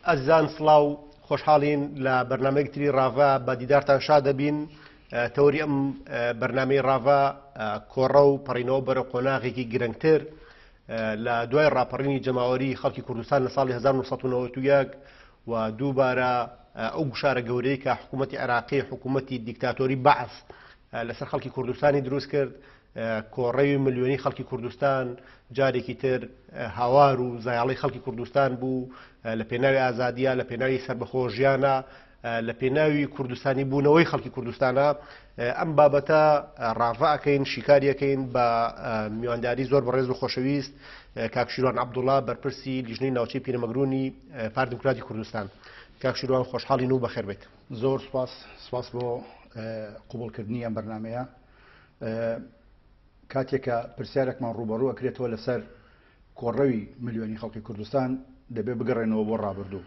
ئەزیزان سڵاو خۆشحاڵین لە بەرنامەیەک تری ڕاڤە بە دیدارتان شاد دەبین تەوەری ئەم بەرنامەی ڕاڤە کۆڕە و پەڕینەوە بەرە قۆناغێکی گرنگتر لە دوای ڕاپەڕینی جەماوەری خەڵکی کوردستان لە ساڵی 1991 و دووبارە ئەو گوشارە گەورەی کە حکوومەتی عێراقی حکوومەتی دیکتاتۆری بەعس لەسەر خەڵکی کوردستانی دروست کرد کۆڕەوی ملیۆنی خەڵکی کوردستان جارێکی تر هاوار و زایاڵی خەڵکی کوردستان بوو لە پێناوی ئازادیە لە پێناوی سربەخۆ ژیانە لە پێناوی کوردستانی بوونەوەی خەڵکی کوردستانە ئەم بابەتە ڕاڤە ئەەکەین شیکاریەکەین بە میوانداری زۆر بەڕێز و خۆشەویست کاک شیروان عەبدوڵا بەرپرسی لیژنەی ناوچەی پیرەمەگرونی پارتی دیموکراتی کوردستان کاک شیروان خۆشحاڵین و بەخێر بێت. زۆر سپاس سپاس بۆ قوبڵکردنی ئەم بەرنمەیە کاتێک کە پرسیارێکمان ڕووبەڕوو ئەکرێتەوە لەسەر کۆڕەوی ملیۆنی خەڵکی کوردستان دەبێ بگەڕێنەوە بۆ ڕابردوو.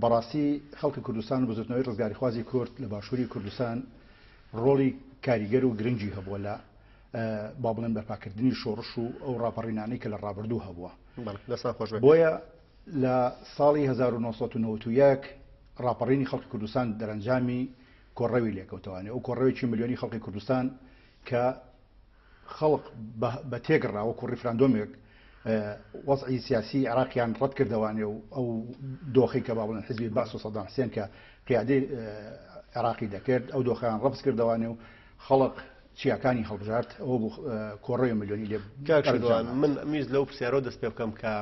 بەڕاستی خەڵکی کوردستان و بزوتنەوەی ڕزگاریخوازی کورد لە باشووری کوردستان ڕۆڵی کاریگەر و گرنگی هەبووە لە با بڵێن بەرپاکردنی شۆڕش و ئەو ڕاپەڕینانەی کە لە ڕابردوو هەبووە. بۆیە لە ساڵی 1991 ڕاپەڕینی خەڵکی کوردستان دەرەنجامی کۆڕەوی لێکەوتەوانێ ئەو کۆڕەوێکی ملیۆنی خەڵکی کوردستان کە خەڵک بە تێکڕا وەکو ڕیفراندۆمێک وەزعی سیاسی عێراقیان ڕەت کردەوانێ و ئەو دۆخی کە با بڵێن حزبی بەعس و سەدام حسێن کە قیادەی عێراقی دەکرد ئەو دۆخیان ڕەفز کردەوانێ و خەڵک چیاکانی هەڵبژارد ئەوە بوو کۆڕەوی ملیۆنی لێ کاک شێروان من ئەمویست لەو پرسیارەوە دەست پێ بکەم کە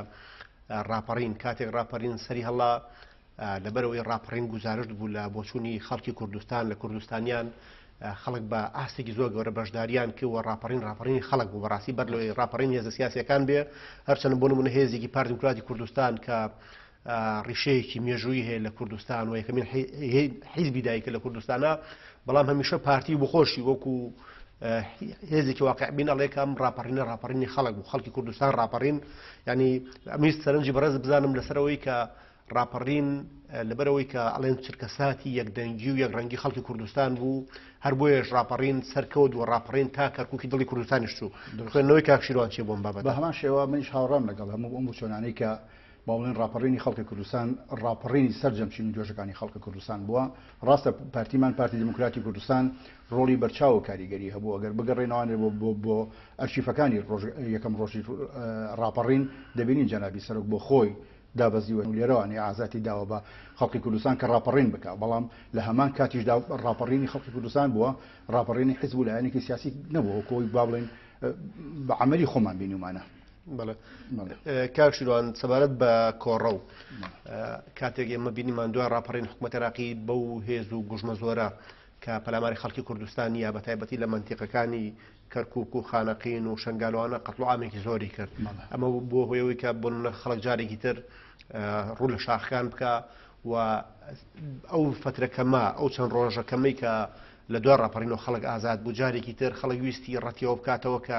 ڕاپەڕین کاتێک ڕاپەڕین سەری هەڵا لەبەرئەوەی ڕاپەڕین گوزارشت بوو لە بۆچوونی خەڵکی کوردستان لە کوردستانیان خەڵک بە ئاستێکی زۆر گەورە بەشداریان کرد و ڕاپەڕین ڕاپەڕینی خەڵک بوو بەڕاستی بەر لەوەی ڕاپەڕین هێزە سیاسیەکان بێ هەرچەند بۆ نمونە هێزێکی پارتی دیموکراتی کوردستان کە ڕیشەیەکی مێژووی هەیە لە کوردستان و یەکەمین حیزبی دایکە لە کوردستانە بەڵام هەمیشە پارتی بخۆشی وەکو هێزێکی واقع بین ئەڵێ کە ئەم ڕاپەڕینە ڕاپەڕینی خەڵک بوو خەڵکی کوردستان ڕاپەڕین ینی ئەمیست سەرنجی بەڕێز بزانم لەسەرەوەی کە ڕاپەڕین لەبەرئەوەی کە ئەڵێن چرکەساتی یەکدەنگی و یەکڕەنگی خەڵکی کوردستان بوو، هەر بۆیەش ڕاپەڕین سەرکەوت و ڕاپەڕین تا کەرکوکی دڵی کوردستانیش چوو. خوێندنەوەی کاک شیروان چییە بۆ ئەم بابەتە؟ بە هەمان شێوە منیش هاوڕام لەگەڵ هەموو ئەم بۆچۆنانەی کە با بڵێن ڕاپەڕینی خەڵکی کوردستان ڕاپەڕینی سەرجەم چین و توێژەکانی خەڵکی کوردستان بووە. ڕاستە پارتیمان پارتی دیموکراتی کوردستان ڕۆڵی بەرچاو و کاریگەری هەبوو ئەگەر بگەڕێنەوانێ بۆ بۆ بۆ ئەرشیفەکانی ڕۆژ یەکەم ڕۆژی ڕاپەڕین دەبینین جەنابی سەرۆک بۆ خۆی دابەزیوە و لێرەوانەیە ئازاتی داوە بە خەڵکی کوردستان کە ڕاپەڕین بکا، بەڵام لە هەمان کاتیشدا ڕاپەڕینی خەڵکی کوردستان بووە، ڕاپەڕینی حیزب و لایەنێکی سیاسی نەبووە، وەکو ئەوەی با بڵێین بە عەمەلی خۆمان بینیومانە. بەڵێ کاک شیروان سەبارەت بە کۆڕەو کاتێک ئێمە بینیمان دوای ڕاپەڕین حکوومەت عێراقی بەو هێز و گوژمە زۆرە کە پەلاماری خەڵکی کوردستان یا بە تایبەتی لە مەنتیقەکانی کەرکوک و خانەقین و شەنگالوانە قەتڵوعامێکی زۆری کرد ئەمە بۆ هۆیەوەی کە بۆ نمونە خەڵک جارێکی تر ڕوو لە شاخەکان بکە و ئەو فترە کەمە ئەو چەند ڕۆژە کەمەی کە لە دوای ڕاپەڕینەوە خەڵک ئازاد بوو جارێکی تر خەڵک ویستی ڕەتیەوە بکاتەوە کە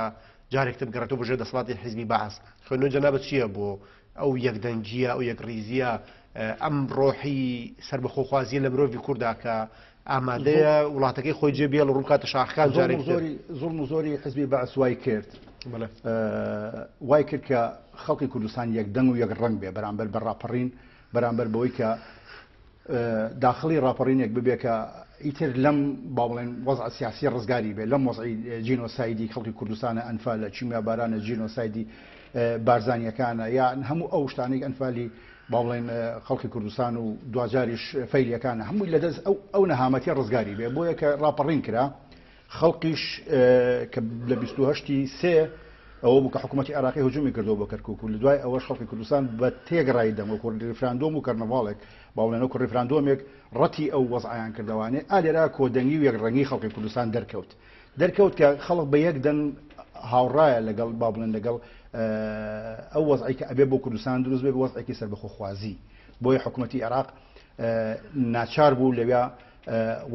جارێک تر بگەڕێتەوە بۆ ژێر دەسەڵاتی حیزبی بەعس خوێندنەوەی جەنابت چییە بۆ ئەو یەکدەنگییە ئەو یەکڕیزییە ئەم ڕۆحی سەربەخۆخوازیە لە مرۆڤی کووردا کە ئامادەیە وڵاتەکەی خۆی جێ بێڵ ڕووکاتە شاخەکان جارێک زوڵم و زۆری حزبی بەعس وای کرد وای کرد کە خەڵکی کوردستان یەک دەنگ و یەک ڕەنگ بێ بەرامبەر بە ڕاپەڕین بەرامبەر بەوەی کە داخڵی ڕاپەڕینێک ببێ کە ئیتر لەم با بڵێن وەزع سیاسی ڕزگاری بێ لەم وەزعی جینۆسایدی خەڵکی کوردستانە ئەنفالە کیمیابارانە جینۆسایدی بارزانیەکانە یان هەموو ئەو شتانەی ئەنفالی با بڵێن خەڵکی کوردستان و دواجاریش فەیلیەکانە هەمووی لەدەست ئەو ئەو نەهامەتی ڕزگاری بێ بۆیە کە ڕاپەڕین کرا خەڵکیش کە لە 28 سێ ئەوە بوو کە حکوومەتی عێراقی هجومی کردەوە بۆ کەرکوک و لە دوای ئەوەش خەڵکی کوردستان بە تێگڕای دەم وەکو ریفراندۆم و کەرنەڤاڵێک با بڵێن وەکو ریفراندۆمێک ڕەتی ئەو وەزعیان کردەوانێ ئا لێرە کۆدەنگی و یەکڕەنگی خەڵکی کوردستان دەرکەوت دەرکەوت کە خەڵک بە یەک دەنگ هاوڕایە لەگەڵ با بڵێن لەگەڵ ئەو وەزعی کە ئەبێ بۆ کوردستان دروست بێ وەزعێکی سەربەخۆخوازی بۆیە حکوومەتی عێراق ناچار بوو لەویا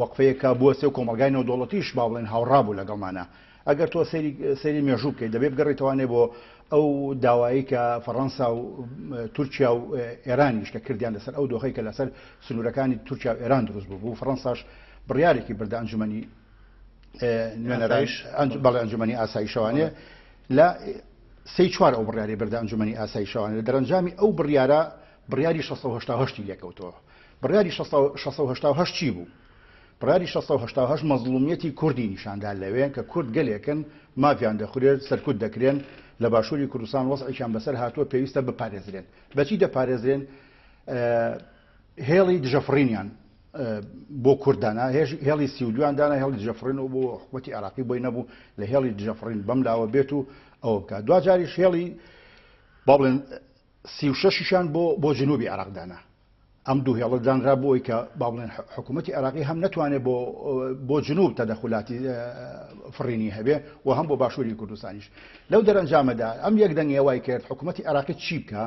وەقفەیەکە بوەستێ و کۆمەڵگای نێودەوڵەتیش با بڵێن هاوڕا بوو لەگەڵمانە. ئەگەر تۆ سەیری سەیری مێژوو بکەیت دەبێ بگەڕێیتەوانێ بۆ ئەو داوایەی کە فەڕەنسا و تورکیا و ئێرانیش کە کردیان لەسەر ئەو دۆخەی کە لەسەر سنوورەکانی تورکیا و ئێران دروست بوو بوو فەڕەنساش بڕیارێکی بردە ئەنجومەنی نوێنەرایش بەڵێ ئەنجومەنی ئاسایشەوانێ لە سێی چوار ئەو بڕیاری بردە ئەنجومەنی ئاسایشەوانێ لە دەرەنجامی ئەو بڕیارە بڕیاری 688 ی لێکەوتەوە. بڕیاری 688 چی بوو؟ بڕیاری 688 مەزڵومیەتی کوردی نیشاندا لەوێ کە کورد گەلێکن مافیان دەخورێت، سەرکوت دەکرێن، لە باشووری کوردستان وەزعێکیان بەسەر هاتووە پێویستە بپارێزرێن. بەچی دەپارێزرێن؟ هێڵی دژەفڕینیان بۆ کورد دانا، هێڵی 32یان دانا، هێڵی دژەفڕین و بۆ حکوومەتی عێراقی بۆی نەبوو لە هێڵی دژەفڕین بەم لاوە بێت و ئەوە بکات. دواجاریش هێڵی با بڵێن 36یشیان بۆ بۆ جنوبی عێراق دانا. ئەم دوو هێڵە دانرا بۆ ئەوی کە با بڵێن حکوومەتی عێراقی هەم نەتوانێت بۆ بۆ جنوب تەدەخولاتی فڕینی هەبێ و هەم بۆ باشووری کوردستانیش. لەو دەرەنجامەدا ئەم یەکدەنگیە وای کرد حکوومەتی عێراقی چی بکە؟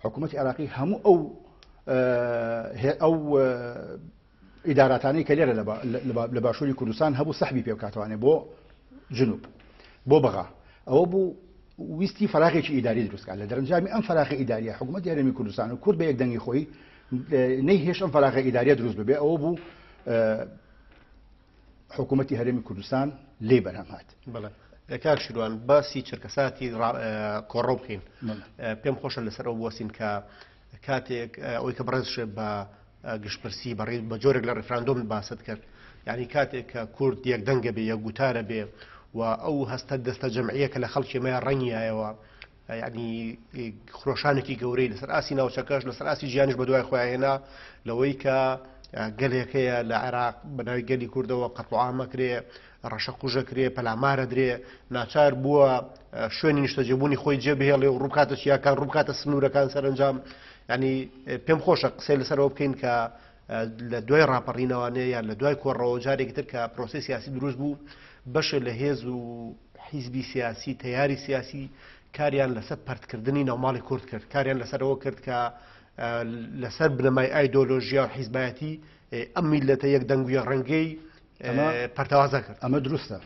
حکوومەتی عێراقی هەموو ئەو ئەو ئیداراتانەی کە لێرە لە باشووری کوردستان هەبوو سەحبی پێ بکاتوانێ بۆ جنوب بۆ بەغا. ئەوە بوو ویستی فراغێکی ئیداری دروستکات. لە دەرەنجامی ئەم فراغی ئیداریە حکوومەتی هەرێمی کوردستان و کورد بە یەک دەنگی خۆی نەیهێشت ئەم فراغە ئیداریە دروست ببێ. ئەوە بوو حکوومەتی هەرێمی کوردستان لێی بەرهەم هات. بەڵێ کاک شیروان، باسی چرکەساتی کۆڕەو بکەین. پێم خۆشە لەسەر ئەو بوەستین کە کاتێک ئەوەی کە بەڕێز شێ بە گشتپرسی بەڕێ بە جۆرێک لە ڕیفراندۆم باست کرد، یعنی کاتێک کە کورد یەکدەنگە بێ، یەکگوتارە بێ و ئەو هەستە دەستە جەمعیە کە لە خەڵکی مەیە ڕەنگیایەوە، یعنی خرۆشانێکی گەورەی لەسەر ئاسی ناوچەکەش لەسەر ئاسی جیهانیش بەدوای خۆیان هێنا لەوەی کە گەلێک هەیە لە عێراق بە ناوی گەلی کوردەوە قەتڵعامەکرێ، ڕەشە قوژەکرێ، پەلامارە درێ، ناچار بووە شوێنی نیشتەجێبوونی خۆی جێ بهێڵێ و ڕووبکاتە چیاکان، ڕووبکاتە سنوورەکان. سەرنجام ینی پێم خۆشە قسەی لەسەرەوە بکەین کە لە دوای ڕاپەڕینەوانێ یان لە دوای کۆڕەوە جارێکی تر کە پرۆسەی سیاسی دروست بوو، بەشێ لە هێز و حیزبی سیاسی، تەیاری سیاسی کاریان لەسەر پەرتکردنی ناوماڵی کورد کرد، کاریان لەسەرەوە کرد کە لەسەر بنەمای ئایدۆلۆژیا و حیزبایەتی ئەم میلەتە یەک دەنگ و یەک ڕەنگەی پەرتەوازە کرد. ئەمە دروستە،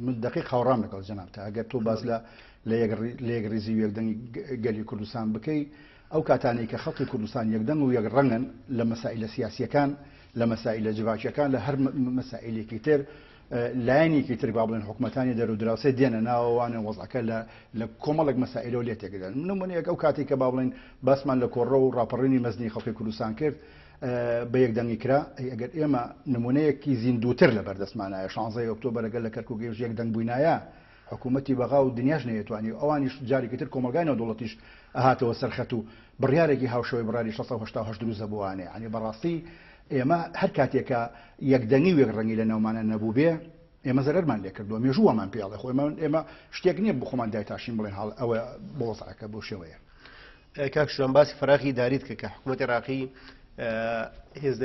من دقیق هاوڕام لەگەڵ جەنابتە. ئەگەر تۆ باس لە لە یەک ڕیزی و یەکدەنگی گەلی کوردستان بکەی، ئەو کاتانەی کە خەڵکی کوردستان یەکدەنگ و یەک ڕەنگن لە مەسائلە سیاسیەکان، لە مەسائلە جڤاکیەکان، لە هەر مەسائلێکی تر، لایەنێکی تر با بڵێن حکومەتانی دەر و دراوسێ دێنە ناوەوانە وەزعەکە لە کۆمەڵێک مەسائلەوە لێ تێکدەن. نمونەیەک ئەو کاتێک کە با بڵێن باسمان لە کۆڕە و ڕاپەڕینی مەزنی خەڵکی کوردستان کرد بە یەکدەنگی کرا. ئەی ئەگەر ئێمە نمونەیەکی زیندووتر لە بەردەستمانایە، 16 ئۆکتۆبەر ئەگەر لە کەرکووک ئێوش یەکدەنگ بووینایە، حکوومەتی بەغا و دنیاش نەیەتوانی و ئەوانیش جارێکی تر کۆمەڵگای نێودەوڵەتیش ئەهاتەوە سەر خەت و بڕیارێکی هاوشێوەی بڕیاری 688 دروست دەبووانێ. یعنی بەڕاستی ئێمە هەر کاتێکە یەکدەنگی و یەکڕەنگی لە ناومانە نەبوو بێ، ئێمە زەرەرمان لێ کردووە. مێژوو وامان پێ ئەڵێ. خۆ ئێمە شتێک نییە بۆ خۆمان دایتاشین بڵێن حاڵ ئەوە بۆ وەزعەکە بۆ شێوەیە. کاک شوان، باسی فراغی ئیداریت کرد کە حکوومەتی عێراقی هێز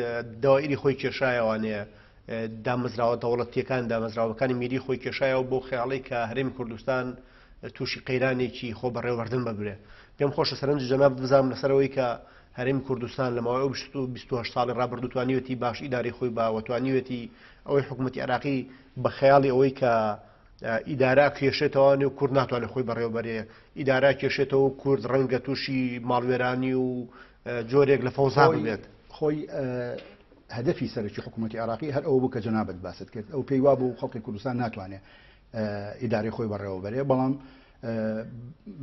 دەوائیری خۆی کێشایەوانەیە، دامەزراوە دەوڵەتیەکان، دامەزراوەکانی میری خۆی کێشایەوە بۆ خەیاڵی کە هەرێمی کوردستان تووشی قەیرانێکی خۆ بەڕێوەبردن ببرێ. پێم خۆشە سەرنج جەناب بزانم لەسەرەوەی کە هەرێمی کوردستان لە ماوەی ئەو 28 ساڵی ڕابردوو توانیوێتی باش ئیداری خۆی با و توانیوێتی ئەوەی حکوومەتی عێراقی بە خەیاڵی ئەوەی کە ئیدارە کێشێتەوە نێو کورد ناتوانێت خۆی بەڕێوەبەرێ، ئیدارە کێشێتەوە و کورد ڕەنگە تووشی ماڵوێرانی و جۆرێک لە فەوزا ببێت. خۆی هەدەفی سەرەکی حکوومەتی عێراقی هەر ئەوە بوو کە جەنابت باست کرد. ئەو پێی وابوو خەڵکی کوردستان ناتوانێت ئیدارەی خۆی بەڕێوەبەرێ، بەڵام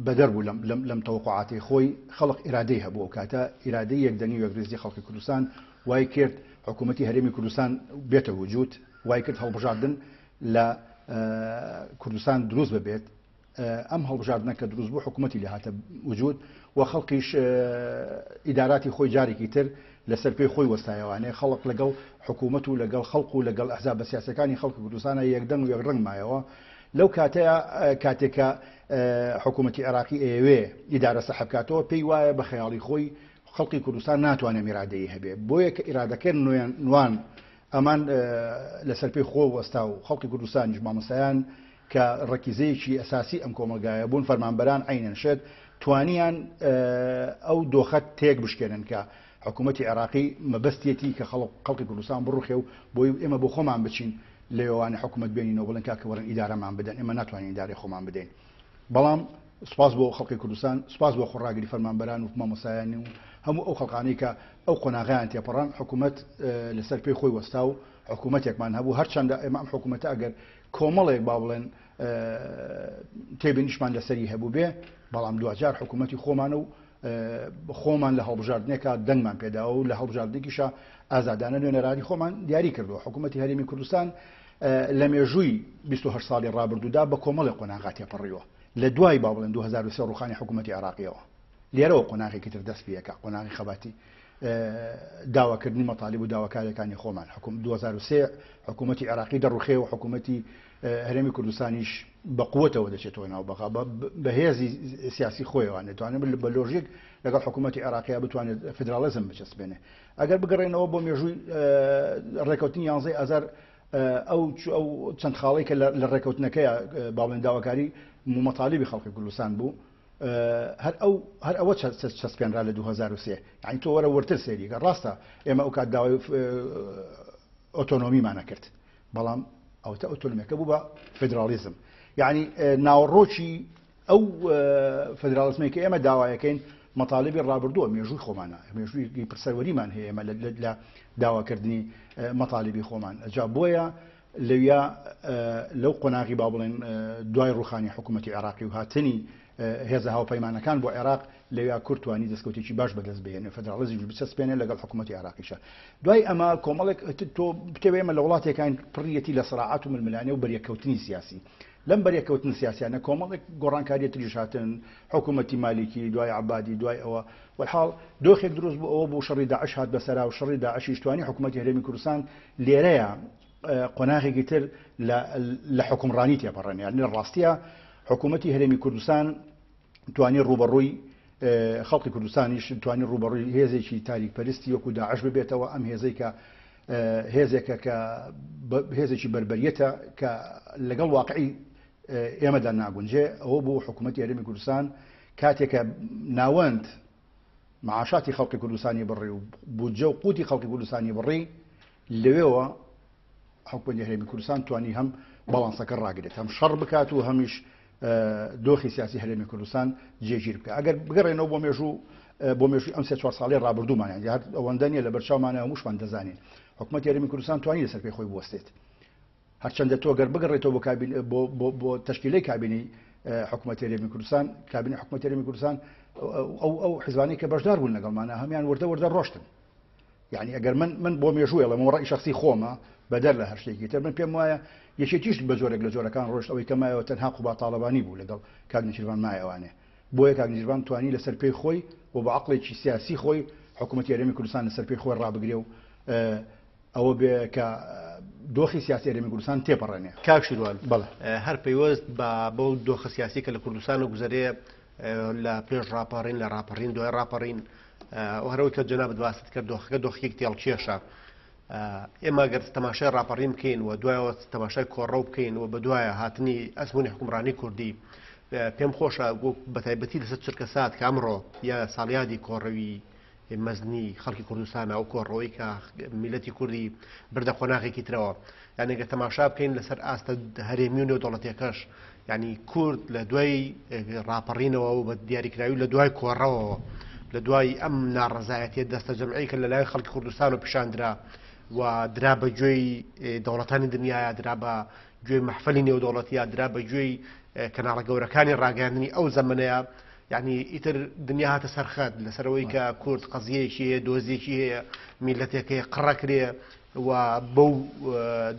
بەدەر بوو لەم تەوەقعاتی خۆی. خەڵک ئیرادەی هەبوو ئەو کاتە، ئیرادەی یەکدەنگی و یەکڕیزی خەڵکی کوردستان وای کرد حکوومەتی هەرێمی کوردستان بێتە وجود، وای کرد هەڵبژاردن لە کوردستان دروست ببێت. ئەم هەڵبژاردنە کە دروست بوو حکوومەتی لە هاتە وجود و خەڵکیش ئیداراتی خۆی جارێکی تر لەسەر پێی خۆی وەستایەوانێ. خەڵک لەگەڵ حکوومەت و لەگەڵ خەڵک و لەگەڵ ئەحزابە سیاسەکانی خەڵکی کوردستانە یەکدەنگ و یەکڕەنگ مایەوە. لەو کاتەیە کاتێک کە حکوومەتی عێراقی ئەیەوێ ئیدارە سەحب کاتەوە، پێی وایە بە خەیاڵی خۆی خەڵکی کوردستان ناتوانێت ئیرادەی هەبێ، بۆیە کە ئیرادەکە نوان ئەمان لەسەر پێی خۆ وەستا و خەڵکی کوردستانیش مامۆستایان کە ڕەکیزەیەکی ئەساسی ئەم کۆمەڵگایە بوون، فەرمانبەران عەینەن شت، توانیان ئەو دۆخە تێک بشکێنن کە حکوومەتی عێراقی مەبەستیەتی کە خەڵکی کوردستان بڕوخێ و بۆی ئێمە بۆ خۆمان بچین لەوێوانە حکوومەت بێنینەوە بڵێن کاکە وەرن ئیدارەمان بدەن، ئێمە ناتوانین ئیدارەی خۆمان بدەین. بەڵام سوپاس بۆ خەڵکی کوردستان، سوپاس بۆ خۆڕاگری فەرمانبەران و مامۆستایان و هەموو ئەو خەڵکانەی کە ئەو قۆناغیان تێپەڕان، حکوومەت لەسەر پێی خۆی وەستا و حکوومەتێکمان هەبوو. هەرچەندە ئێمە ئەم حکوومەتە ئەگەر کۆمەڵێک با بڵێن تێبینیشمان لەسەری هەبوو بێ، بەڵام دواجار حکوومەتی خۆمانە و خۆمان لە هەڵبژاردنێکا دەنگمان پێداوە و لە هەڵبژاردنێکیشا ئازادانە نوێنەرانی خۆمان دیاری کردووە. حکوومەتی هەرێمی کوردستان لە مێژووی 28 ساڵی ڕابردوودا بە کۆمەڵی قۆناغا تێپەڕیوە لە دوای با بڵێن 2003 ڕوخانی حکوومەتی عێراقیەوە. لێرەوە قۆناغێکی تر دەست پێەکە، قۆناغی خەباتی داواکردنی مەتالیب و داواکاریەکانی خۆمان. حکوم 2003 حکوومەتی عێراقی دەڕوخێ و حکوومەتی هەرێمی کوردستانیش بە قوتەوە دەچێتەوە ناو بەغا بە هێزی سیاسی خۆیەوە دەتوانێت بە لۆژیک لەگەڵ حکوومەتی عێراقییا بتوانێت فیدراڵیزم بچەسپێنێ. ئەگەر بگەڕێنەوە بۆ مێژووی ڕێکەوتنی 11 ئازار، ئەو چەند خاڵی کە لە ڕێکەوتنەکەی با بڵێن داواکاری مەتالیبی خەڵکی کوردستان بوو، هەر ئەو هەر ئەوە چەسپێنرا لە 2003. یعنی تۆ وەرە وردتر سەیریکە، ڕاستە ئێمە ئەو کات داوای ئۆتۆنۆمیمان نەکرد، بەڵام ئەوتە ئۆتۆنۆمیەکە بوو بە فیدراڵیزم. یعنی ناوەڕۆکی ئەو فیدراڵیزمێک کە ئێمە داوایەکەین مەتالیبی ڕابردووە، مێژووی خۆمانە، مێژووی پرسەروەریمان هەیە ئێمە لە داواکردنی مەتالیبی خۆمان. جا بۆیە لەویا لەو قۆناغی با بڵێن دوای ڕوخانی حکوومەتی عێراقی و هاتنی هێزە هاوپەیمانەکان بۆ عێراق، لەویا کورد توانی دەستکەوتێکی باش بەدەست بهێنێ، فدراڵیزمیش بچەسپێنێ لەگەڵ حکوومەتی عێراقیشە. دوای ئەمە کۆمەڵێک تۆ بتەوێ ئێمە لە وڵاتێکان پڕیەتی لە سراعات و ململانێ و بەریەککەوتنی سیاسی. لەم بەریەککەوتن سیاسیانە کۆمەڵێک گۆڕانکاریە تریش هاتن، حکوومەتی مالیکی دوای عەبادی دوای ئەوە والحاڵ دۆخێک دروست بوو، ئەوە بوو شەڕی داعش هات بەسەرا و شەڕی داعشیش توانی حکوومەتی هەرێمی کوردستان لێرەیە قۆناغێکی تر لە حکومڕانی تێپەڕێنێ. یعنی لە ڕاستیە حکوومەتی هەرێمی کوردستان توانی ڕوبەڕووی خەڵکی کوردستانیش توانی ڕوبەڕووی هێزێکی تاریکپەرستی وەکو داعش ببێتەوە. ئەم هێزەی کە هێزێکە کە هێزێکی بەربەریەتە کە لەگەڵ واقعی ئێمەدا ناگونجێ. ئەوە بوو حکوومەتی هەرێمی کوردستان کاتێکە ناوەند معاشاتی خەڵکی کوردستانی بڕی و بودجە و قوتی خەڵکی کوردستانی بڕی، لەوێوە حکوومەتی هەرێمی کوردستان توانی هەم باڵانسەکە ڕاگرێت، هەم شەڕ بکات و هەمیش دۆخی سیاسی هەرێمی کوردستان جێگیر بکە. ئەگەر بگەڕێنەوە بۆ مێژوو، بۆ مێژووی ئەم 3-4 ساڵی ڕابردوومان، یان هەر ئەوەندە نییە لە بەرچاومانە هەمووشمان دەزانین حکوومەتی هەرێمی کوردستان توانی لەسەر پێی خۆی بوەستێت. هەرچەندە تۆ گەر بگەڕێتەوە بۆ کابین، بۆ تەشکیلەی کابینەی حکوومەتی هەرێمی کوردستان، کابینەی حکوومەتی هەرێمی کوردستان ئەو حزبانەی کە بەشدار بوون لەگەڵمانە هەمیان وردە وردە ڕۆشتن. یعنی ئەگەر من بۆ مێژوو ئەڵێم ڕای شخصی خۆمە بەدەر لە هەر شتێکی تر، من پێم وایە یەکێتیش بە جۆرێک لە جۆرەکان ڕۆشت. ئەوەی کە مایەوە تەنها قوباد تاڵەبانی بوو لەگەڵ کاک نێچیرڤان مایەوانێ. بۆیە کاک نێچیرڤان توانی لەسەر پێی خۆی و بە عەقڵێکی سیاسی خۆی حکوومەتی هەرێمی کوردستان لەسەر پێی خۆی ڕابگرێ و ئەوە بێ کە دۆخی سیاسی هەرێمی کوردستان تێپەڕێنێ. کاک شیروان، هەر پەیوەست بە بەو دۆخە سیاسی کە لە کوردستان و گوزەرێ لە پێش ڕاپەڕین، لە ڕاپەڕین، دوای ڕاپەڕین، هەرەوەی کە جەنابت باست کرد دۆخەکە دۆخێک تێڵکێشە. ئێمە گەر تەماشای ڕاپەڕین بکەین و دوایەوە تەماشای کۆڕەو بکەین و بەدوایە هاتنی ئەزمموی حکومڕانی کوردی، پێم خۆشە بە تایبەتی لەسەر چرکە سات کە ئەمڕۆ یا ساڵیادی کۆڕەوی مەزنی خەڵکی کوردستانە، ئەو کۆڕەوەی کە میلەتی کوردی بردە قۆناغێکی ترەوە. یعنی گە تەماشا بکەین لەسەر ئاستە هەرێمی و نێودەوڵەتیەکەش، یعنی کورد لە دوای ڕاپەڕینەوە و بە دیاریکراوی لە دوای کۆڕەوەوە، لە دوای ئەم ناڕەزایەتیە دەستە جەمعی کە لەلایەن خەڵکی کوردستان و پیشاندرا و درا بە گوێی دەوڵەتانی دنیاە، درا بە گوێی مەحفلی نێودەوڵەتیە، درا بە گوێی کەناڵە گەورەکانی ڕاگەاندنی ئەو زەمنەیە، یعنی ئیتر دنیا هاتە سەرخەت لەسەرەوەی کە کورد قەزیەیەکی هەیە، دۆزێکی هەیە، میلەتێک هەیە قڕەکرێ و بەو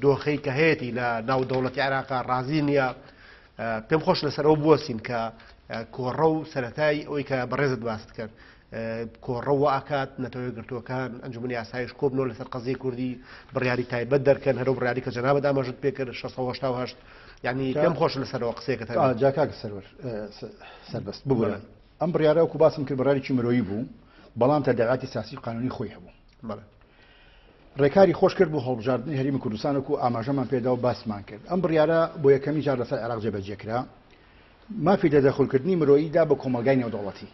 دۆخەی کە هەیەی لە ناو دەوڵەتی عێراقا ڕازی نییە. پێم خۆش لەسەر ئەو بوەسین کە کۆڕە و سەتای ئەوەی کە بەڕێزت باست کرد، کۆڕە و ئاکات نەتەوە گرتووەکان ئەنجومەنی ئاسایش کۆبنەوە لەسەر قەزیەی کوردی بڕیاری تایبەت دەرکەن، هەرو بڕیاری کە جەنابت ئاماژەت پێکرد 688. یعنی پێم خۆش لەسەرەوە قسەیەکە. جا کاک سەروەر سەربەست ببورە، ئەم بڕیارە وەکو باسم کرد بڕیارێکی مرۆیی بوو، بەڵام تەداعاتی سیاسی قانونی خۆی هەبوو. ڕێکاری خۆش کرد بۆ هەڵبژاردنی هەرێمی کوردستان وەکو ئاماژەمان پێدا و باسمان کرد. ئەم بڕیارە بۆ یەکەمی جار لەسەر عێراق جێبەجێ کرا، مافی تەدەخولکردنی مرۆیی دا بە کۆمەڵگای نێودەوڵەتی،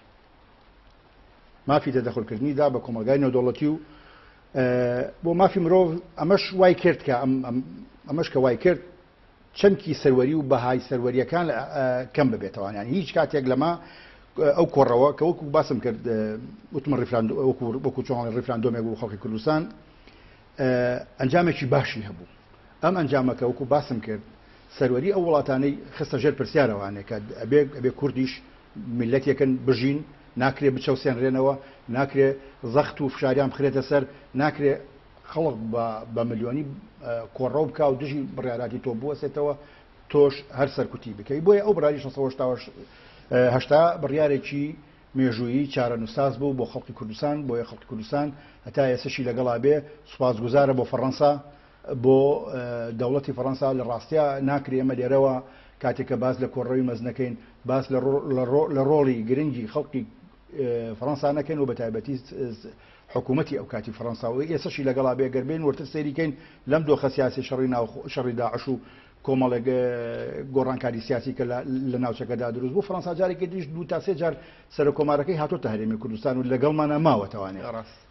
مافی تەدەخولکردنی دا بە کۆمەڵگای نێودەوڵەتی و بۆ مافی مرۆڤ. ئەمەش وای کرد کە ئەمەش کە وای کرد چەمکی سەروەری و بەهای سەروەریەکان کەم ببێتەوە. یعنی هیچ کاتێک لەمە ئەو کۆڕەوە کە وەکو باسم کرد وتم وەکو چۆن ڕیفراندۆمێک بوو خەڵکی کوردستان ئەنجامێکی باشی هەبوو. ئەم ئەنجامەکە وەکو باسم کرد سەروەری ئەو وڵاتانەی خستە ژێر پرسیارەوانێ کە ئەبێ کوردیش میلەتێکن بژین ناکرێ بچەوسێنرێنەوە، ناکرێ زەخت و فشاریان بخرێتە سەر، ناکرێ خەڵک بە ملیۆنی کۆڕەو بکا و دژی بڕیاراتی تۆ بوەسێتەوە، تۆش هەر سەرکوتی بکەی. بۆیە ئەو بڕیاری 688 بڕیارێکی مێژوویی چارەنووسساز بوو بۆ خەڵکی کوردستان، بۆیە خەڵکی کوردستان هەتا ئێستەشی لەگەڵا بێ سوپاسگوزارە بۆ فەڕەنسا، بۆ دەوڵەتی فەڕەنسا. لە ڕاستیا ناکرێ ئێمە لێرەوە کاتێک کە باس لە کۆڕەوی مەزنەکەین باس لە ڕۆڵی گرنگی خەڵکی فەڕەنسا نەکەین و بە تایبەتی حکوومەتی ئەو کاتی فەڕەنسا و ئێسەشی لەگەڵا بێ. گەر بێین وردتر سەیری کەین لەم دۆخە سیاسی شەڕی ناو شەڕی داعش و کۆمەڵێک گۆڕانکاری سیاسی کە لە ناوچەکەدا دروست بوو، فەڕەنسا جارێکی دیش دوو تا سێ جار سەرۆککۆمارەکەی هاتۆتە هەرێمی کوردستان و لەگەڵمانە ماوەتەوانێ.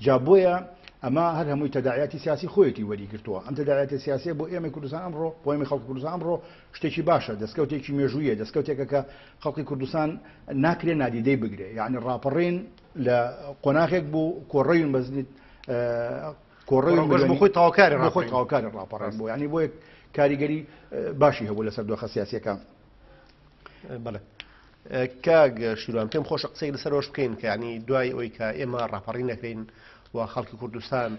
جا بۆیە ئەمە هەر هەمووی تەداعیاتی سیاسی خۆیەتی وەری گرتووە. ئەم تەداعیاتی سیاسیە بۆ ئێمەی کوردستان ئەمڕۆ، بۆ ئێمەی خەڵکی کوردستان ئەمڕۆ شتێکی باشە، دەستکەوتێکی مێژوویە، دەستکەوتێکە کە خەڵکی کوردستان ناکرێ نادیدەی بگرێ. یعنی ڕاپەڕین لە قۆناغێک بوو کۆڕەوی مەزنی کۆڕەوی بۆ خۆی تەواوکاری بۆ خۆی تەواوکاری ڕاپەڕین بوو، یعنی بۆیە کاریگەری باشی هەبوو لەسەر دۆخە سیاسیەکان. بەڵێ کاک شیروان، پێم خۆشە قسەی لەسەر ئەوەش بکەین کە ینی دوای ئەوەی کە ئێمە ڕاپەڕین نەکەین و خەڵکی کوردستان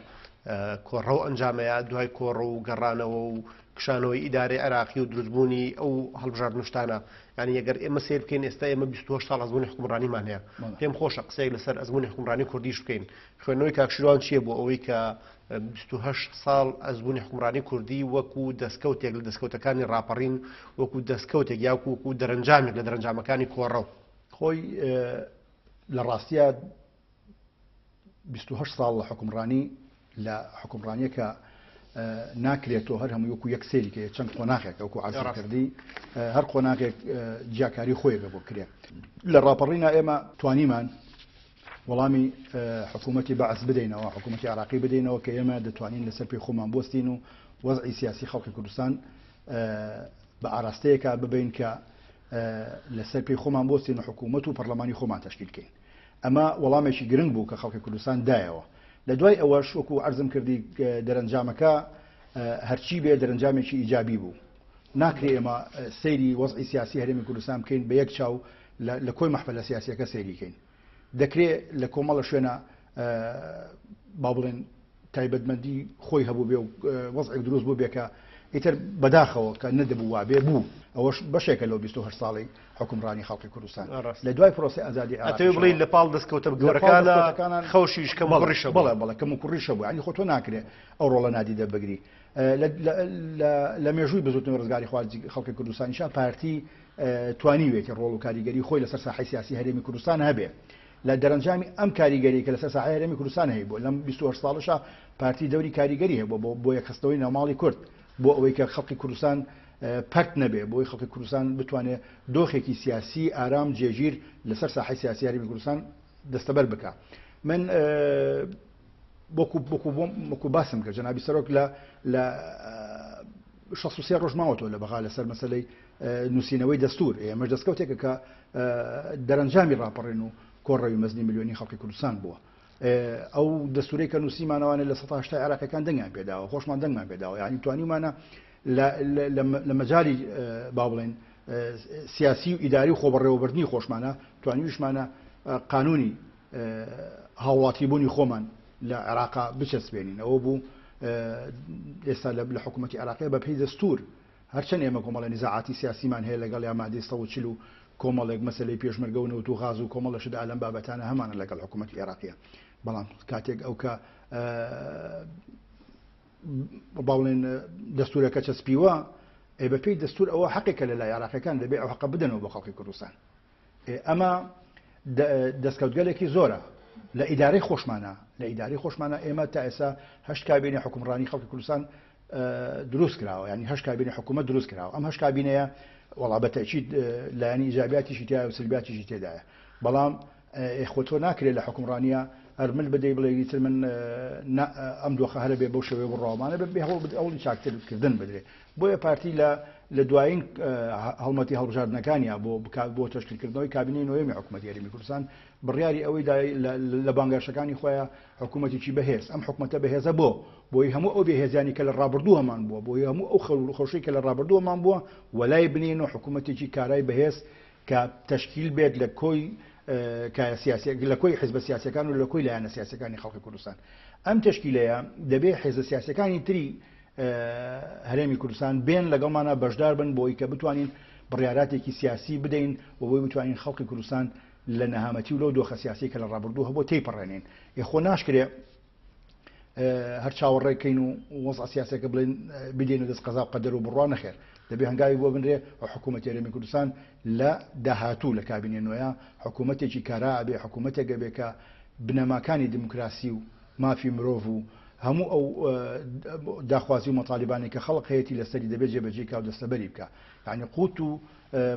کۆڕە و ئەنجامەیە، دوای کۆڕە و گەڕانەوە و کشانەوەی ئیدارەی عێراقی و دروستبوونی ئەو هەڵبژاردنشتانە، یعنی ئەگەر ئێمە سیر بکەین ئێستا ئێمە 28 ساڵ ئەزموونی حکومڕانیمان هەیە. پێم خۆشە قسەیەک لەسەر ئەزموونی حکومڕانی کوردیش بکەین. خوێندنەوەی کاک شیروان چییە بۆ ئەوەی کە 28 ساڵ ئەزموونی حکومڕانی کوردی وەکو دەستکەوتێک لە دەستکەوتەکانی ڕاپەڕین، وەکو دەستکەوتێک یاکو وەکو دەرەنجامێک لە دەرەنجامەکانی کۆڕەو؟ خۆی لە ڕاستیە 28 ساڵ لە حکومڕانی، لە حکومڕانیەکە ناکرێتەوە هەر هەمووی وەکو یەک سەیری کەی، چەند قۆناغێک وەکو عەرزم کردی هەر قۆناغێک جیاکاری خۆیەکە بۆ کرێ. لە ڕاپەڕینا ئێمە توانیمان وەڵامی حکوومەتی بەعس بدەینەوە، حکوومەتی عراقی بدەینەوە کە ئێمە دەتوانین لەسەر پێی خۆمان بوەستین و وەزعی سیاسی خەڵکی کوردستان بە ئاراستەیەکە ببین کە لەسەر پێی خۆمان بوەستین و حکوومەت و پەرلەمانی خۆمان تەشکیل کەین. ئەمە وەڵامێکی گرنگ بوو کە خەڵکی کوردستان دایەوە. لە دوای ئەوەش وەکو عەرزم کردی دەرەنجامەکە هەرچی بێ دەرەنجامێکی ئیجابی بوو. ناکرێ ئێمە سەیری وەزعی سیاسی هەرێمی کوردستان بکەین بە یەک چاو لە کۆی مەحفەلە سیاسیەکە سەیری کەین. دەکرێ لە کۆمەڵە شوێنە با بڵێن تایبەتمەندی خۆی هەبوو بێ و وەزعێک دروست بوو بێ کە ئیتر بەداخەوە کە نەدەبوو وابێ بوو. ئەوەش بەشێکە لەو 28 ساڵی حکومڕانی خەڵکی کوردستان لە دوای پرۆسەی ئازادی عێراق. ئەتەوێ بڵێی لە پاڵ دەستکەوتە گەورەکانە خەوشیش کەم و کوڕیشە بوو. بەڵێ بەڵێ کەم و کوڕیشە بوو، یعنی خۆ تۆ ناکرێ ئەو ڕۆڵە نادیدە بگری. لە مێژووی بزوتنەوەی ڕزگاریخوازی خەڵکی کوردستانیشا پارتی توانیوێتی ڕۆڵ و کاریگەری خۆی لەسەر ساحەی سیاسی هەرێمی کوردستان هەبێ. لە دەرەنجامی ئەم کاریگەری کە لەسەر ساحەی هەرێمی کوردستان هەیبوو لەم 28 ساڵەشا پارتی دەوری کاریگەری هەبوو بۆ یەکخستنەوەی ناوماڵی کورد، بۆ ئەوەی کە خەڵکی کوردستان پەرت نەبێ، بۆی خەڵکی کوردستان بتوانێت دۆخێکی سیاسی ئارام جێگیر لەسەر ساحەی سیاسی هەرێمی کوردستان دەستەبەر بکا. من وەکو باسم کرد جەنابی سەرۆک لە 63 ڕۆژ ماوەتەوە لە بەغا لەسەر مەسەلەی نووسینەوەی دەستور. ئێمەش دەستکەوتێکە کە دەرەنجامی ڕاپەڕین و کۆڕەوی مەزنی ملیۆنی خەڵکی کوردستان بووە. ئەو دەستورەی کە نووسیمانەوانێ لە 180 عێراقیەکان دەنگیان پێداوە، خۆشمان دەنگمان پێداوە، یعنی توانیمانە لە مەجالی با بڵێن سیاسی و ئیداری و خۆبەڕێوەبردنی خۆشمانە توانیویشمانە قانونی هاوڵاتیبوونی خۆمان لە عێراقا بچەسپێنین. ئەوە بوو ئێستا لە حکوومەتی عێراقی بە پێی دەستور، هەرچەند ئێمە کۆمەڵە نزاعاتی سیاسیمان هەیە لەگەڵ یا مادەی 140 و کۆمەڵێک مەسەلەی پێشمەرگە و نەوت و غاز و کۆمەڵە شت ئالەم بابەتانە هەمانە لەگەڵ حکوومەتی عێراقیە، بەڵام کاتێک ئەو کە با بڵێن دەستورەکە چەسپیوە، ئێ بە پێی دەستور ئەوە حەقێکە لە لای عێراقیەکان، دەبێ ئەو حەقە بدەنەوە بۆ خەڵکی کوردستان. ئەمە دەستکەوتگەلێکی زۆرە لە ئیدارەی خۆشمانە. لە ئیدارەی خۆشمانە ئێمە تا ئێستا هەشت کابینە حکومڕانی خەڵکی کوردستان دروست کراوە، یعنی هەشت کابینە حکوومەت دروست کراوە. ئەم هەشت کابینەیە وەڵا بە تەئکید لایەنی ئیجابیاتیشی تایە و سلبیاتیشی تێدایە، بەڵام خۆ تۆ ناکرێت لە حکومڕانیە هەر مل بدەی بڵێ ئیتر من ئەم دۆخە هەرە بێ بەو شێوەیە بڕاومانە بێ، هەوڵی چاکترکردن بدرێت. بۆیە پارتی لە دوایین هەڵمەتی هەڵبژاردنەکانیا بۆ تەشکیلکردنەوەی کابینەی نۆیەمی حکوومەتی هەرێمی کوردستان بڕیاری ئەوەی دا لە بانگەشەکانی خۆیان حکوومەتێکی بەهێز. ئەم حکوومەتە بەهێزە بۆ بۆی هەموو ئەو بێهێزیانی کە لە ڕابردوو هەمان بووە، بۆی هەموو ئەو خەوشەی کە لە ڕابردوو هەمان بووە وەلای بنین و حکوومەتێکی کارای بەهێز کە تەشکیل بێت لە کۆی کایە سیاسیە لە کۆی حیزبە سیاسیەکان و لە کۆی لایەنە سیاسیەکانی خەڵکی کوردستان. ئەم تەشکیلەیە دەبێ حیزبە سیاسیەکانی تری هەرێمی کوردستان بێن لەگەڵمانە بەشدار بن بۆی کە بتوانین بڕیاراتێکی سیاسی بدەین و بۆی بتوانین خەڵکی کوردستان لە نەهامەتی و لەو دۆخە سیاسی کە لە ڕابردوو هەبوو تێیپەڕێنین. ئێ خۆ ناشکرێ هەر چاوەڕێکەین و وەزع سیاسەکە بڵێن بدەین دەست قەزا و قەدەر و بڕوا نەخێر دەبێ هەنگاوی بۆ بنرێ و حکوومەتی هەرێمی کوردستان لە داهاتوو لە کابینە نوێیە حکوومەتێکی کارا ئەبێ حکوومەتێک ئەبێ کە بنەماکانی دیموکراسی و مافی مرۆڤ و هەموو ئەو داخوازی و مەتالیبانەی کە خەڵک هەیەتی لەسەری دەبێت جێبەجێی کا و دەستەبەری بکا یانی قوت و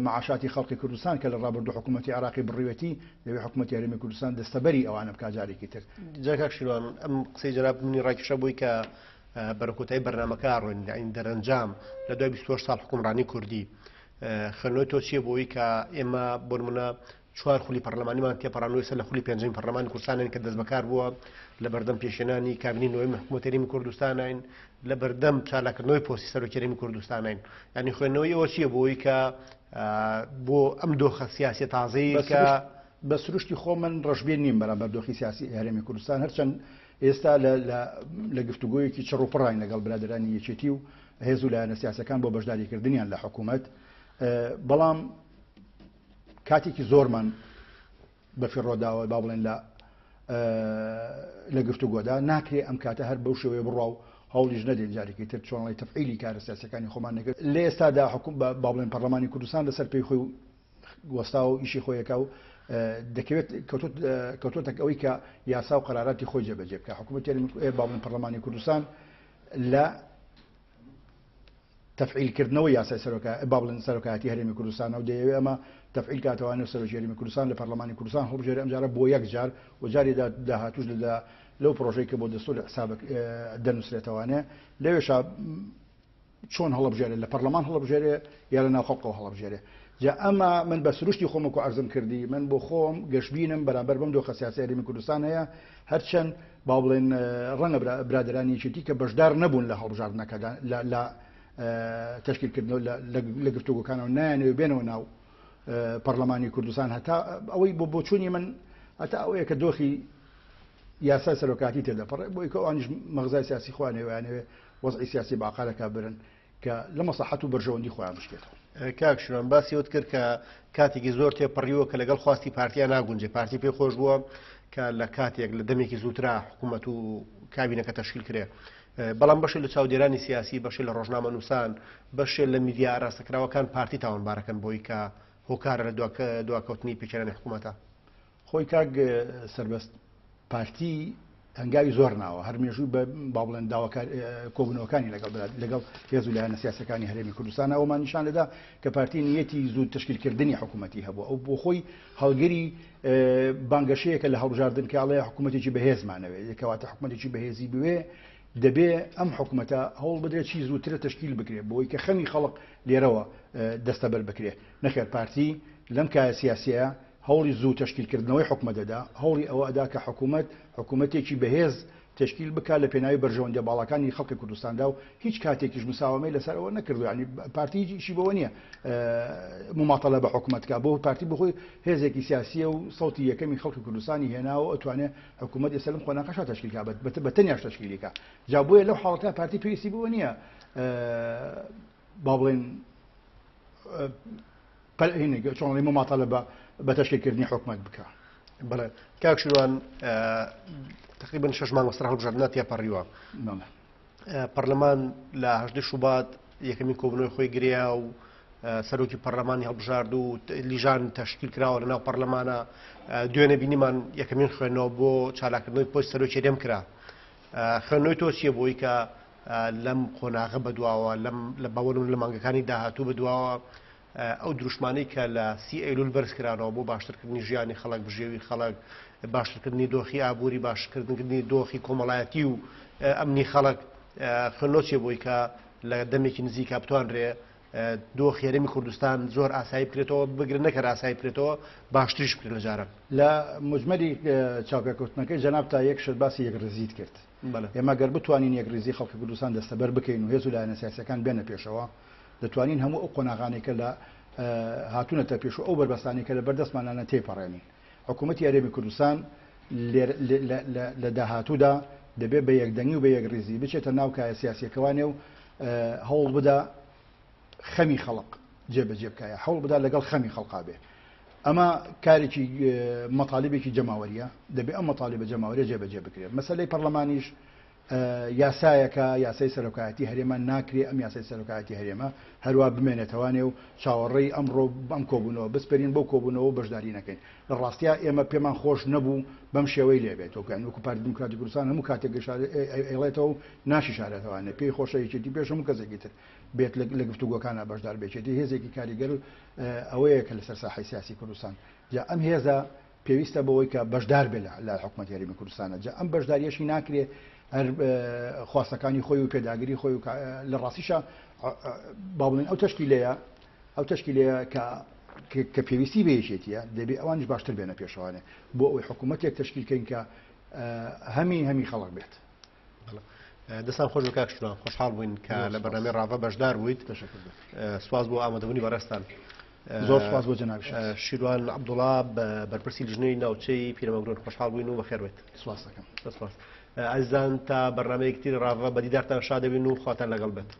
مەعاشاتی خەڵکی کوردستان کە لە ڕابردوو حکوومەتی عێراقی بڕیوێتی دەبێت حکوومەتی هەرێمی کوردستان دەستەبەری ئەوانە بکا جارێکی تر. جا کاک شیروان ئەم قسەی جەنابت منی ڕاکێشا بۆی کە بەرەو کۆتایی بەرنامەکە ئەڕۆین یانی دەرەنجام لە دوای 28 ساڵ حوکمڕانی کوردی خوێندنەوەی تۆ چییە بۆی کە ئێمە بۆ نمونە چوار خولی پەرلەمانیمان تێپەڕاندووە، ئێستا لە خولی پێنجەمی پەرلەمانی کوردستانین کە دەستبەکار بووە، لە بەردەم پێکهێنانی کابینەی نۆیەمی حکوومەتی هەرێمی کوردستانین، لە بەردەم چالاککردنەوەی پۆستی سەرۆکی هەرێمی کوردستانین. یانی خوێندنەوەی ئەوە چییە بۆ ئەوەی کە بۆ ئەم دۆخە سیاسیە تازەی کە بە سروشتی خۆم من ڕەشبین نیم بەرامبەر دۆخی سیاسی هەرێمی کوردستان، هەرچەند ئێستا لە گفتوگۆیەکی چڕ و پڕاین لەگەڵ برادەرانی یەکێتی و هێز و لایەنە سیاسەکان بۆ بەشداریکردنیان لە حکوومەت، بەڵام کاتێکی زۆرمان بەفیڕۆ داوە با بڵێن لە لە گفتوگۆدا ناکرێ ئەم کاتە هەر بەو شێوەیە بڕوا و هەوڵیش نەدەین جارێکی تر چۆنڵی تەفعیلی کارە سیاسەکانی خۆمان نەکرد لە ئێستادا حکوم با بڵێن پەرلەمانی کوردستان لەسەر پێی خۆی وەستا و ئیشی خۆیەکە و دەکەوێت کەوتۆتە ئەوەی کە یاسا و قەراراتی خۆی جێبەجێ بکە حکوومەت با بڵێن پەرلەمانی کوردستان لە تەفعیل کردنەوەی یاسای سەرۆکا با بڵێن سەرۆکایەتی هەرێمی کوردستانە و دەیەوێ ئەمە تەفعیل کاتەوانێ و سەرۆکی هەرێمی کوردستان لە پەرلەمانی کوردستان هەڵبژێرێ ئەمجارە بۆ یەک جار و جاری داهاتووش لە لەو پرۆژەی کە بۆ دەستوور حساب دەنووسرێتەوانێ لەوێشا چۆن هەڵبژێرێ لە پەرلەمان هەڵبژێرێ یا لە ناو خەڵکەوە هەڵبژێرێ جا ئەمە من بە سروشتی خۆم وەکو عەرزم کردی من بۆ خۆم گەشبینم بەرامبەر بەم دۆخە سیاسی هەرێمی کوردستان هەیە هەرچەند با بڵێن ڕەنگە برادەرانی یەکێتی کە بەشدار نەبوون لە هەڵبژاردنەکەدا لە تەشکیلکردنەوە لە گفتوگۆکانەوە نایانەوێ بێنەوە ناو پەرلەمانی کوردستان هەتا ئەوەی بۆ بۆچوونی من هەتا ئەوەیە کە دۆخی یاسای سەرۆکاتی تێدەپەڕێ بۆی کە ئەوانیش مەغزای سیاسی خۆیان هەیە وەزعی سیاسی باقالەکە برن کە لە مەسڵەحەت و بەرژەوەندی خۆیان بشکێتەوە. کاک شوان باسی ئەوت کرد کە کاتێکی زۆر تێپەڕیوە کە لەگەڵ خواستی پارتیا ناگونجێ، پارتی پێی خۆش بووە کە لە کاتێک لە دەمێکی زووترا حکوومەت و کابینەکە تەشکیل کرێ. بەڵام بەشێ لە چاودێرانی سیاسی، بەشێ لە ڕۆژنامەنووسان، بەشێ لە میدیا ئاراستەکراوەکان پارتی تاوانبارەکەن بۆی کە هۆکارە لە دواکەوتنی پێکهێنانی حکوومەتە. خۆی کاک سەربەست پارتی هەنگاوی زۆر ناوە هەر مێژووی بە با بڵێن داواکار کۆبوونەوەکانی لەگەڵ لەگەڵ هێز و لایەنە سیاسەکانی هەرێمی کوردستان ئەومان نیشان دەدا کە پارتی نیەتی زوو تشکیلکردنی حکوومەتی هەبوو ئەو بۆ خۆی هەڵگری بانگەشەیەکە لە هەڵبژاردن کاڵەیە حکوومەتێکی بەهێزمانەوێت کەواتە حکوومەتێکی بەهێزی بوێ دەبێ ئەم حکوومەتە هەوڵ بدرێت چی زووترە تشکیل بکرێت بۆی کە خەمی خەڵک لێرەوە دەستەبەر بکرێت نەخێر پارتی لەم کایە سیاسیە هەوڵی زوو تەشکیلکردنەوەی حکومەت دەدا، هەوڵی ئەوە ئەدا کە حکومەت حکومەتێکی بەهێز تەشکیل بکا لە پێناوی بەرژەوەندیە باڵاکانی خەڵکی کوردستاندا و هیچ کاتێکیش مساوەمەی لەسەر ئەوە نەکردوە یانی پارتی هیچ ئیشی بەوە نیە مماتەلە بە حکومەت کا بۆ پارتی بۆ خۆی هێزێکی سیاسیە و سەوتی یەکەمی خەڵکی کوردستانی هێناوە ئەتوانێ حکومەت ئێستا لەم قۆناغەشا تەشکیل کا بە تەنیاش تەشکیلی کا جا بۆیە لەو حاڵەتە پارتی پێویستی بەوە نییە با بڵێن چۆن ئەڵێ مماتەلە بە بە تەشکیلکردنی حکومەت بکە. بەڵێ کاک شیروان تقریبا شەش مانگ بەسەر هەڵبژاردنە تێپەڕیوە. پەرلەمان لە هەژدە شوبات یەکەمین کۆبوونەوەی خۆی گریا و سەرۆکی پەرلەمانی هەڵبژارد و لیژان تەشکیل کراوە لەناو پەرلەمانە دوێنێ بینیمان یەکەمین خوێندنەوە بۆ چالاکردنەوەی پۆست سەرۆکی هەرێم کرا خوێندنەوەی تۆ چییە بۆی کە لەم قۆناغە بەدواوە لەم لە باوەن لە مانگەکانی داهاتوو بەدواوە ئەو دروشمانەی کە لە سی ئەیلول بەرزکرانەوە بۆ باشترکردنی ژیانی خەڵک، بژێوی خەڵک، باشترکردنی دۆخی ئابووری، باشترکردنی دۆخی کۆمەڵایەتی و ئەمنی خەڵک، خوێندنەوە چییە بۆی کە لە دەمێکی نزیکا بتوانرێ دۆخی هەرێمی کوردستان زۆر ئاسایی بکرێتەوە، بگرە نەک هەر ئاسایی بکرێتەوە، باشتریش بکرێت لە جاران؟ لە موجمەلی چاوپێکەوتنەکەی جەنابتا یەک شت باسی یەکڕیزیت کرد. ئێمە گەر بتوانین یەکڕیزی خەڵکی کوردستان دەستەبەر بکەین و هێز و لایەنە سیاسییەکان بێنە پێشەوە، دەتوانین هەموو ئەو قۆناغانەی کە لە هاتوونەتە پێش و ئەو بەربەستانەی کە لە بەردەستمانانە تێیپەڕێنین. حکوومەتی هەرێمی کوردستان لە داهاتوودا دەبێت بە یەکدەنگی و بە یەکڕیزی بچێتە ناو کایە سیاسیەکەوانێ و هەوڵ بدا خەمی خەڵق جێبەجێ بکایە، هەوڵ بدا لەگەڵ خەمی خەڵقا بێ. ئەمە کارێکی مەتالیبێکی جەماوەریە، دەبێ ئەم مەتالیبە جەماوەریە جێبەجێ بکرێت. مەسەلەی پەرلەمانیش یاسایەکە، یاسای سەرۆکایەتی هەرێمە، ناکرێ ئەم یاسای سەرۆکایەتی هەرێمە هەروا بمێنێتەوانێ و چاوەڕێی ئەمڕۆ ئەم کۆبوونەوە بسپێرین بەو کۆبوونەوە و بەشداری نەکەین. لە ڕاستیا ئێمە پێمان خۆش نەبوو بەم شێوەی لێ بێت. وەکو یانی وەکو پارتی دیموکراتی کوردستان هەموو کاتێک ئەیڵێتەوە و ناشیشارێتەوانێ، پێی خۆشە یەکێتی پێش هەموو کەسێکی تر بێت لە گفتوگۆکانا بەشدار بێت. یەکێتی هێزێکی کاریگەر ئەوەیە کە لەسەر ساحەی سیاسی کوردستان جا ئەم هێزە پێویستە بەوەی کە بەشدار بێت لە حکومەتی هەرێمی کوردستانە. جا ئەم بەشداریەشی ناکرێ هەر خواستەکانی خۆی و پێداگری خۆی و لە ڕاستیشا با بڵێن ئەو تەشکیلەیە ئەو تەشکیلەیە کە کە پێویستی بە یەکێتیە دەبێ ئەوانیش باشتر بێنە پێشەوانێ بۆ ئەوەی حکوومەتێک تەشکیل کەین کە هەمی هەمی خەڵک بێت. دەستان خۆش کاک شوان، خۆشحاڵ بووین کە لە بەرنامەی ڕاڤە بەشدار بوویت. سواز بۆ ئامادەبوونی بەڕێزتان. زۆر سپاس بۆ جەنابی شیروان عەبدوڵا بەرپرسی لیژنەی ناوچەی پیرەمەگرون، خۆشحاڵ بووین و بەخێر بێت. سپاس دەکەم. سپاس. ئازیزان تا بەرنامەیەکی تری ڕاڤە بە دیدارتان شاد دەبین و خواتان لەگەڵ بێت.